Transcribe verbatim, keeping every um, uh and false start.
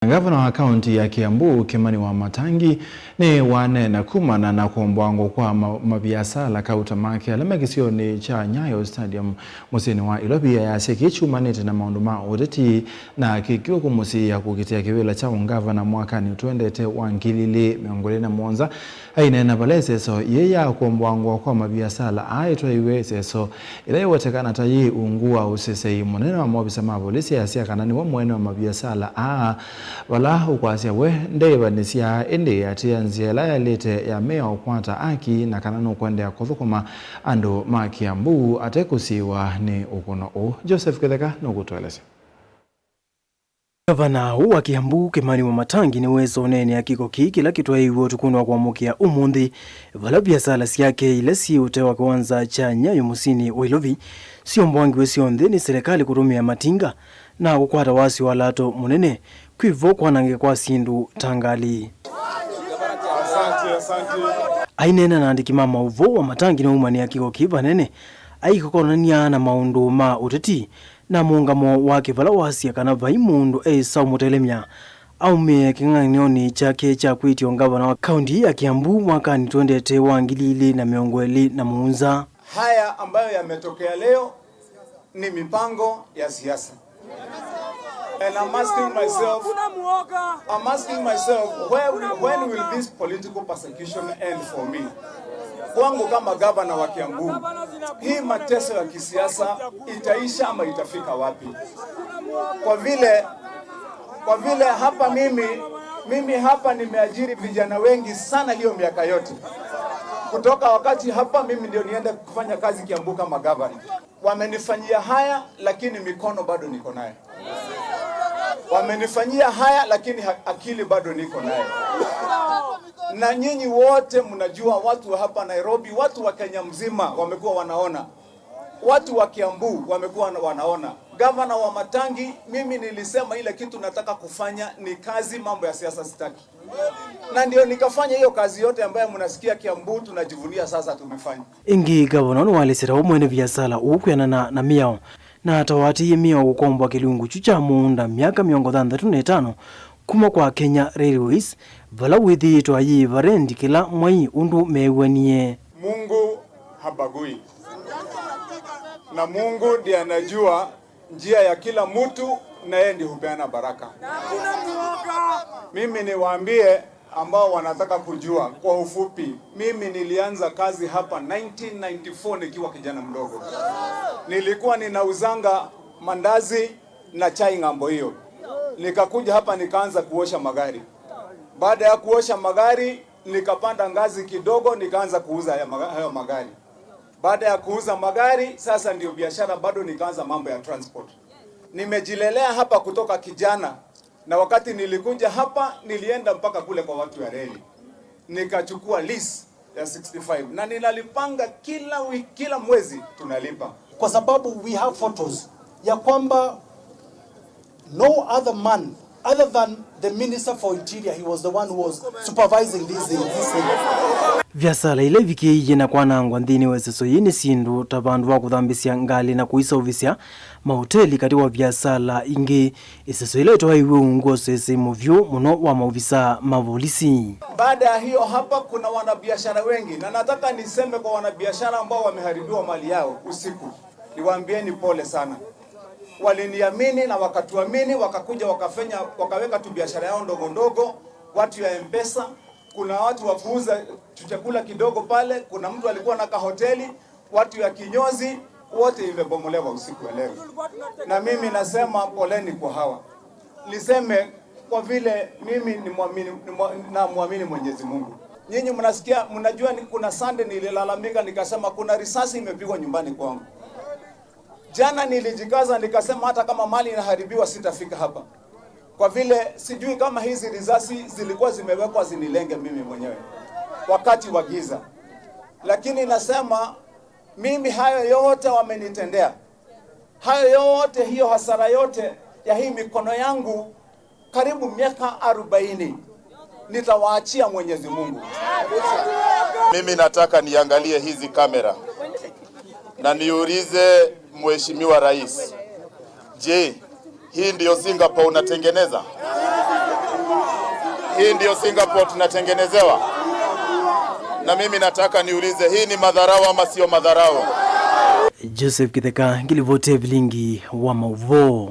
Ngavana wa kaunti ya Kiambu, Kimani Wamatangi, nĩwaneena kumana na kũmbwangwa kwa ma-, maviasala kauta make ala me kĩsionĩ kya Nyayo Stadium mũsyĩnĩ wa Ilovi. Ayasya kĩĩ kyumanĩte na maũndũ ma ũteti na kĩkĩo kũmũsiĩĩa kũkitĩa kĩvĩla kya ũngavana mwakanĩ ũtwendete wa ngili ilĩ mĩongo ĩlĩ na mũonza. Aineena vala ĩseso yĩĩ ya kũmbwangwa kwa maviasala aa ĩtwaiwe, ĩseso ĩla yĩwetekana ta yĩ ungu wa ũseseĩ mũnene wa maovisa ma volisi, ayasya kana nĩwe mwene wa maviasala aa, vala ũkwasya we ndeĩvanĩsya, ĩndĩ atĩĩa nzĩa ĩla yaĩlĩte ya mea ũkwata aki na kana nũkũendeea kũthũkũma andũ ma Kiambu atekũsiĩĩwa nĩ ũkũno ũũ. Joseph Kĩtheka nũkũtũelesya. Ngavana ũũ wa Kiambu, Kimani Wamatangi, nĩwĩsa ũneenea kĩko kĩĩ kĩla kĩtwaĩiwe ũtukũnĩ wa kũamũkĩa ũmũnthĩ, vala viasala syake ila syĩ ũtee wa kĩwanza kya Nyayo mũsyĩnĩ wa Ilovi syombwangiwe syonthe nĩ silikalĩ kũtũmĩa matinga na kũkwata wasyo wa lato mũnene, kwĩ vo kwanangĩka kwa syĩndũ ta ngalĩ. Aineena na andĩki ma maũvoo, Wamatangi nĩwaumanĩa kĩko kĩĩ vanene, aikonanĩa na maũndũ ma ũteti na mũũngamo wake vala wasya kana vai mũndũ eĩsa ũmũtelemya aumĩe kĩng'ang'anĩonĩ kyake kya kwĩtya ũngavana wa kaunti ya Kiambu mwakanĩ twendete wa ngili ilĩ na mĩongo ĩlĩ na mũonza. Haya ambayo yametokea leo ni mipango ya siasa. And I'm asking myself, I'm asking myself, where will, when will this political persecution end for me? Kwangu kama gavana wa Kiambu, hii mateso ya kisiasa itaisha ama itafika wapi? Kwa vile, kwa vile hapa mimi, mimi hapa nimeajiri vijana wengi sana hiyo miaka yote. Kutoka wakati hapa mimi ndio niende kufanya kazi Kiambu kama gavana. Wamenifanyia haya, lakini mikono bado niko nayo. Wamenifanyia haya, lakini ha-, akili bado niko nayo. Na nyinyi wote mnajua, watu wa hapa Nairobi, watu wa Kenya mzima wamekuwa wanaona. Watu wa Kiambu wamekuwa wanaona. Gavana Wamatangi, mimi nilisema ile kitu nataka kufanya ni kazi, mambo ya siasa sitaki. Na ndio nikafanya hiyo kazi yote ambayo mnasikia Kiambu tunajivunia sasa tumefanya. Ĩngĩ, ngavana nĩwaelesye ta ũmwe nĩ viasala ũũ kwĩanana na mĩao, na ta waatĩĩe mĩao kũkombwa kĩlungu kyu kya mũũnda myaka mĩongo thanthatũ na ĩtano kuma kwa Kenya Railways, vala wĩthĩĩtwe ayĩĩva rendi kĩla mwei ũndũ meew'anie. Mungu habagui. Na Mungu ndiye anajua njia ya kila mtu, na yeye ndiye hupeana baraka. Mimi niwaambie ambao wanataka kujua kwa ufupi, mimi nilianza kazi hapa nineteen ninety-four nikiwa kijana mdogo. Nilikuwa ninauzanga mandazi na chai ng'ambo hiyo. Nikakuja hapa nikaanza kuosha magari. Baada ya kuosha magari, nikapanda ngazi kidogo, nikaanza kuuza haya maga-, hayo magari. Baada ya kuuza magari, sasa ndio biashara bado nikaanza mambo ya transport. Nimejilelea hapa kutoka kijana, na wakati nilikuja hapa, nilienda mpaka kule kwa watu ya reli. Nikachukua lease ya sixty-five, na ninalipanga kila wiki, kila mwezi tunalipa. Kwa sababu we have photos ya kwamba no other man other than the Minister for Interior, he was the one who was supervising these things, these things. Viasala ila ivikĩĩie na kwanangwa nthĩnĩ wa ĩseso yĩĩ nĩ syĩndũ ta vandũ va kũthambĩsya ngalĩ na kũiseũvĩsya maoteli katĩ wa viasala ingĩ. Ĩseso ĩla ĩtwaĩiwe ungu wa ũseseĩ mũvyũ mũno wa maovisaa ma volisi. Baada ya hiyo hapa kuna wanabiashara wengi, na nataka niseme kwa wanabiashara ambao wameharibiwa mali yao usiku, niwaambieni pole sana. Waliniamini na wakatuamini, wakakuja wakafanya, wakaweka tu biashara yao ndogo ndogo, watu ya M-Pesa, kuna watu wa kuuza tu chakula kidogo pale, kuna mtu alikuwa na kahoteli, watu ya kinyozi, wote imebomolewa usiku wa leo. Na mimi nasema poleni kwa hawa. Niseme kwa vile mimi ni mwamini, ni mwa-, namwamini Mwenyezi Mungu. Nyinyi mnasikia, mnajua ni kuna Sunday nililalamika nikasema kuna risasi imepigwa nyumbani kwangu. Jana nilijikaza nikasema hata kama mali inaharibiwa sitafika hapa. Kwa vile sijui kama hizi risasi zilikuwa zimewekwa zinilenge mimi mwenyewe wakati wa giza. Lakini nasema mimi hayo yote wamenitendea. Hayo yote, hiyo hasara yote ya hii mikono yangu, karibu miaka arobaini, nitawaachia Mwenyezi Mungu. Mimi nataka niangalie hizi kamera na niulize Mheshimiwa Rais, je, hii ndio Singapore unatengeneza? Hii ndio Singapore tunatengenezewa? Na mimi nataka niulize, hii ni madharau ama sio madharau? Joseph Kitheka, ngilivoti ya vilingi wa mauvoo.